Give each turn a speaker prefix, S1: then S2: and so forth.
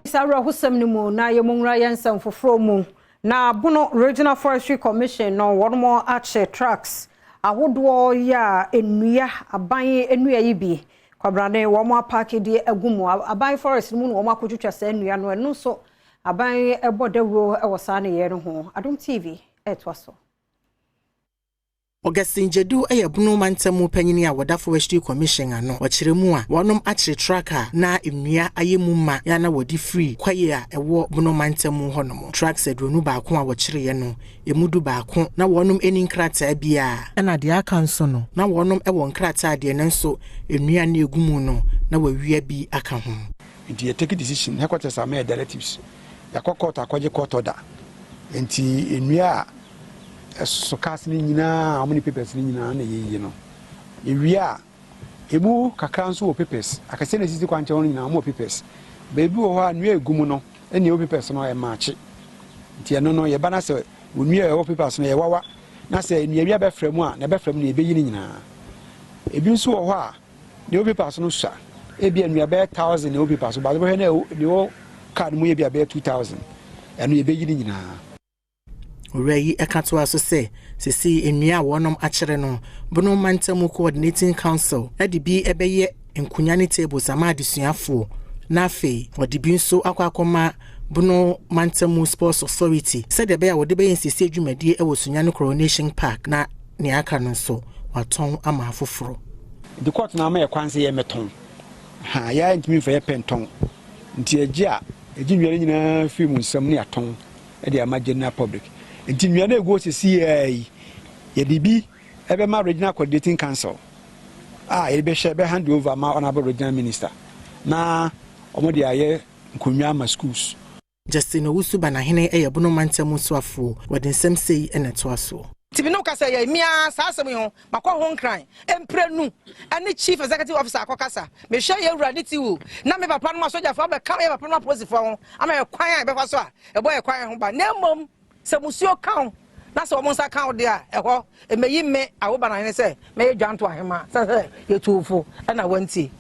S1: Saa awerɛhosɛm no mu na yɛmu nwura yɛn nsɛm foforɔ mu. Na Bono Regional Forestry Commission no, wɔn akyɛ trucks ahodoɔ yi a nnua, aban nnua yi bi kwabrane wɔn apack de agu mu. Aban forest no mu na wɔn akɔtwitwa saa nnua no. Ɛno nso aban bɔ dawuro wɔ saa nneyɛɛ no ho. Adom TV ɛtoa so.
S2: Augustine Gyedu yɛ Bono mantam panyin a wɔda Forestry Commission ano. Ɔkyerɛ mu a, wɔnom akyere truck a na nnua ayɛ mu ma ya na wɔde firi kwae a ɛwɔ Bono mantam hɔnom. Trucks 21 a wɔkyereɛ no, emu 11 na wɔnom ani nkrataa biara, ɛna deɛ aka nso no na wɔnom wɔ nkrataa deɛ, nanso nnua no egu mu no na wɔawia bi aka ho.
S3: Nti yɛ take decision, headquarters ama yɛ directives, yɛakɔ court akɔgye court order. Nti nnua a ɛsoso cars no nyinaa a wɔn ne papers no nyinaa na yɛyiyi no. Yɛwie a, emu kakra nso wɔ papers akɛseɛ na esisi kwankyɛn no nyinaa, wɔn wɔ papers. Beebi wɔ hɔ a nnua egu mu no ɛna ɛwɔ papers no ɛmaakye. Nti ɛno no yɛba na sɛ nnua a ɛwɔ papers no yɛwawa na sɛ nnua bi abɛfra mu a, na ɛbɛfra mu no, yɛbɛyi no nyinaa. Ebi nso wɔ hɔ a nea ɛwɔ papers no sua, ebi nnua bɛyɛ 1,000 na ɛwɔ papers so baako bɛhwɛ na nea ɛwɔ car no mu yɛ bi a bɛyɛ 2,000, ɛno yɛbɛyi no nyinaa.
S2: Owura yi ka toa so sɛ sesei nnua a wɔnom akyerɛ no, Bono Mantam Coordinating Council de bi bɛyɛ nkonnwa ne tables ama adesuafoɔ, na afei wɔde bi nso akɔ akɔma Bono Mantam Sports Authority sɛdeɛ ɛbɛyɛ a wɔde bɛyɛ nsiesie dwumadie wɔ Sunyani Coronation Park, na nea aka no nso watɔn ama afoforɔ.
S3: Nti court na ama yɛ kwan sɛ yɛmmɛtɔn ha. Yɛa ntumi mfa yɛ pɛ ntɔn, nti ɛgye a ɛgye nnua no nyinaa firi mu nsɛm ne yɛatɔn de ama general public. Nti nnua no egu hɔ sisi yi, yɛde bi ɛbɛma Regional Coordinating Council a yɛde bɛhyɛ bɛ hand over ma Honourable Regional Minister na wɔn de ayɛ nkonnwa ama schools.
S2: Justin Owusu Banahene yɛ Bono mantam soafoɔ. Wɔde nsɛm sei na ɛtoa soɔ.
S4: Nti me ne wo kasa yɛ mmea saa asɛm yi ho makɔ ho Nkran mprenu ɛne Chief Executive Officer akɔkasa. Mehwɛ yɛ wura ne ti wu na me papa no asogyafoɔ abɛka yɛ papa no apolisifoɔ ho ama yɛ kwan a yɛbɛfa so a ɛbɔ yɛ kwan ho ba. Na mmom sɛ musuo ka wo na sɛ wɔn nsa ka wo deɛ a, ɛhɔ ɛmɛyi me awo Banahene sɛ mɛyɛ dwanto ahema sɛ yɛtuofo ɛna wantie.